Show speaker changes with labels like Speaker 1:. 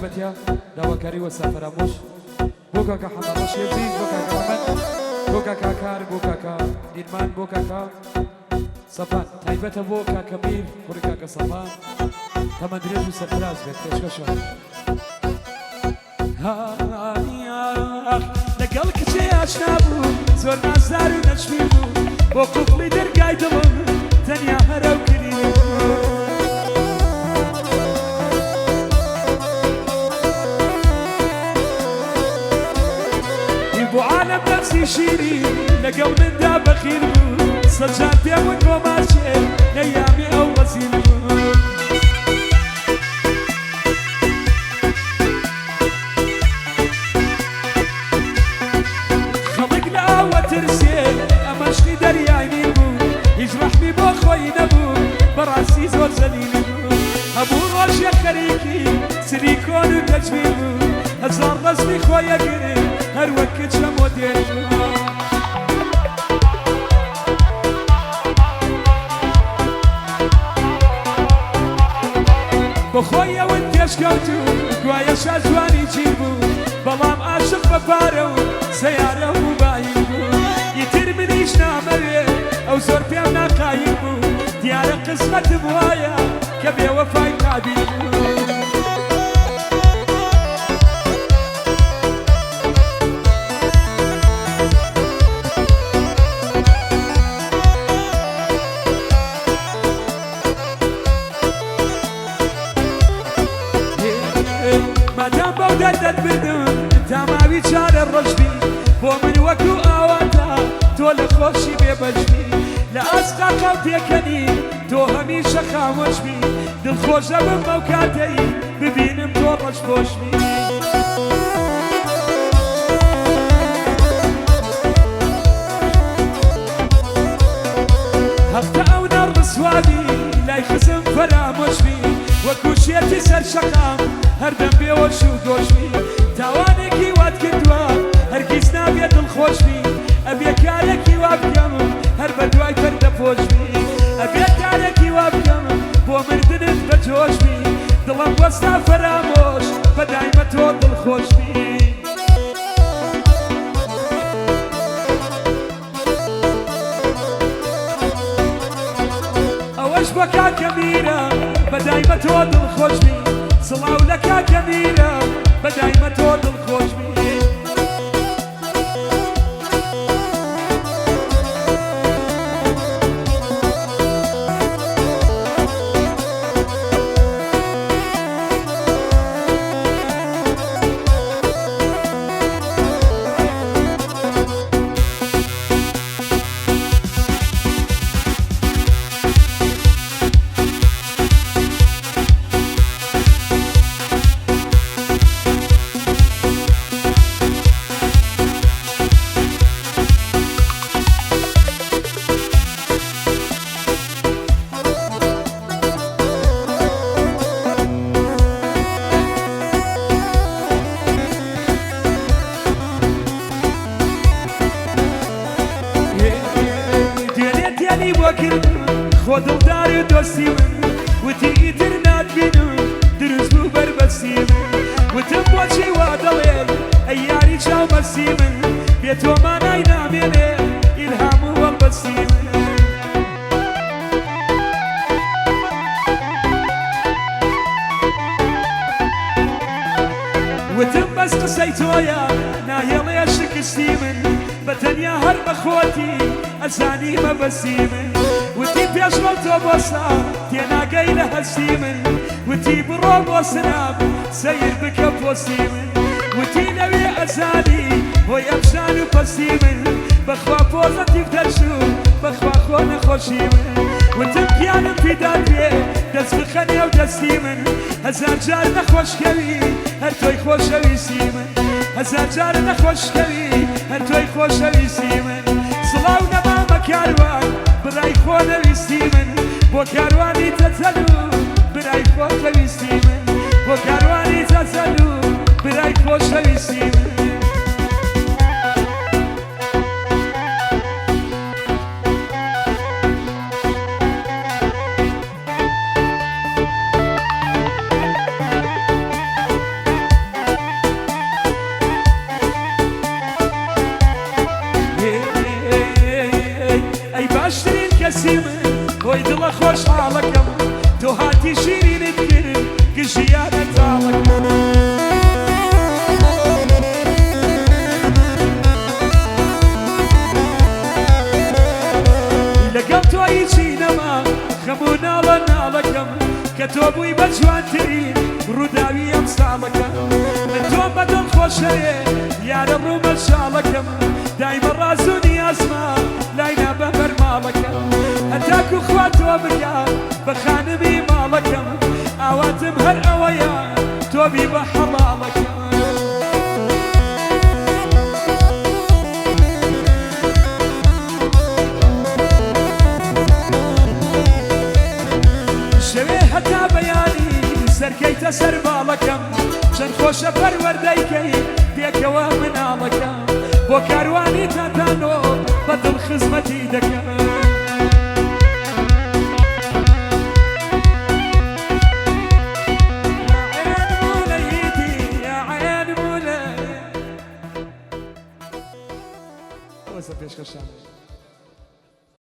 Speaker 1: تایبەتە داواکاری وەستا فەرامۆش بۆ کاکە حەمە ڕەشی عەزیز، بۆ کاکە ئەحمەد، بۆ کاکە کار، بۆ کاکە دیرمان، بۆ کاکە سەپان، تایبەتە بۆ کاکە میر کوڕی کاکە سەپان، تەمەن درێژ و سەرفراز بێت پێشکەشە. لەگەڵ کچێ ئاشنا بوو، زۆر نازدار و نەجمی بوو، بۆ قوفڵی دەرگای دڵم تەنیا هەر ئەو کلیلی بوو. بۆ عالەم نەفسی شیری لەگەڵ مندا بەخیل بوو، سەد جار پێم وت بۆ ماچێ نەیامی ئەو ڕەزیل بوو. خەڵک لە ئاوە ترسێ ئەمەشقی دەریای نیل بوو، هیچ ڕەحمی بۆ خۆی نەبوو، بەڕاستی زۆر زەلیل بوو. هەموو ڕۆژێ خەریکی سلیکۆن و تەجمیل بوو، هەزار ڕەسمی خۆی ئەگرت هەر وەک کچە مۆدێل بوو. بۆ خۆی ئەوت پێشکەوت و گوایە شاجوانی چین بوو، بەڵام عاشق بە پارە و سەیارە و موبایل بوو. ئیتر منیش نامەوێ ئەو زۆر پێم ناقایل بوو، دیارە قسمەتم وایە کە بێوەفای قابیل بوو. مادام بەو دەردەت بردم تا ماوی چارە ڕەش بی، بۆ من وەکو ئاواتە تۆ لە خۆشی بێبەش بی. لە ئاست قاقا و پێکەنی تۆ هەمیشە خامۆش بی، دڵخۆشەبم بەو کاتەی ببینم تۆ ڕەش پۆش بی. هەفتە ئەو نە ڕسوا بی لای خزم فەرامۆش بی، وەکو شێتی سەر شەقام هەردەم بێوەش و گۆش بی. تاوانێکی وات کردووە هەرگیز نابێ دڵخۆش بی، ئەبێ کارێکی وا بکەم هەر بە دوای پەردەپۆش بی. ئەبێ کارێکی وا بکەم بۆ مردنت بە جۆش بی، دڵم وەستا فەرامۆش بە دایمە تۆ دڵخۆش بی. ئەوەش بۆ کاکە میرە بە دایمە تۆ دڵخۆش بی، سڵاو لە کاکە میرە بە دایمە تۆ دڵخۆش بی. دوێنێ تێلی بۆ کردم خۆ دڵدار و دۆستی من، وتی ئیتر ناتبینم دروست بوو بەربەستی من. وتم بۆچی وا دەڵێی ئەی یاری چاو مەستی من، بێ تۆ مانای نامێنێ ئیلهام و هەڵبەستی من. وتم بەس قسەی تۆیە ناهێڵێ شکستی من، بە تەنیا هەر بە خۆتی ئەزانی مەبەستی من. وتی پێشڕەو تۆ بۆسا تێناگەی لە هەستی من، وتی بڕۆ بۆ سناپ سەیر بکە پۆستی من. وتی لەوێ ئەزانی هۆی ئەم شان و پەستی من، بەخوا پۆزەتیڤ دەرچوو بەخوا خۆ نەخۆشی من. وتم گیانم فیدات بێ دەست بخە نێو دەستی من، هەزار جار نەخۆش کەوی هەر تۆی خۆشەویستی من، هەزار جار نەخۆش کەوی هەر تۆی خۆشەویستی من. سڵاو لە مامە کاروان برای خۆنەویستی من، بۆ کاروانی تەتەل و برای خۆشەویستی من، بۆ کاروانی تەتەل و برای خۆشەویستی من. کە تۆ بووی بە جوانترین ڕووداوی ئەم ساڵەکە. من تۆم بە دڵ خۆشەوێ یارە ڕوومە شاڵەکەم، دایمە ڕاز و نیازمە لای نا بە بەرماڵەکەم. هەتاکو خوا تۆ بکا بە خانمی ماڵەکەم، ئاواتم هەر ئەوەیە تۆ بی بە حەڵاڵەکەم. شەوێ هەتا بەیانی سەرکەیتە سەر باڵەکەم، چەند خۆشە پەروەردەی کەی پێکەوە مناڵەکەم، بۆ کاروانی تاتانۆ بە دڵ خزمەتی دەکەم. پێشکەشان.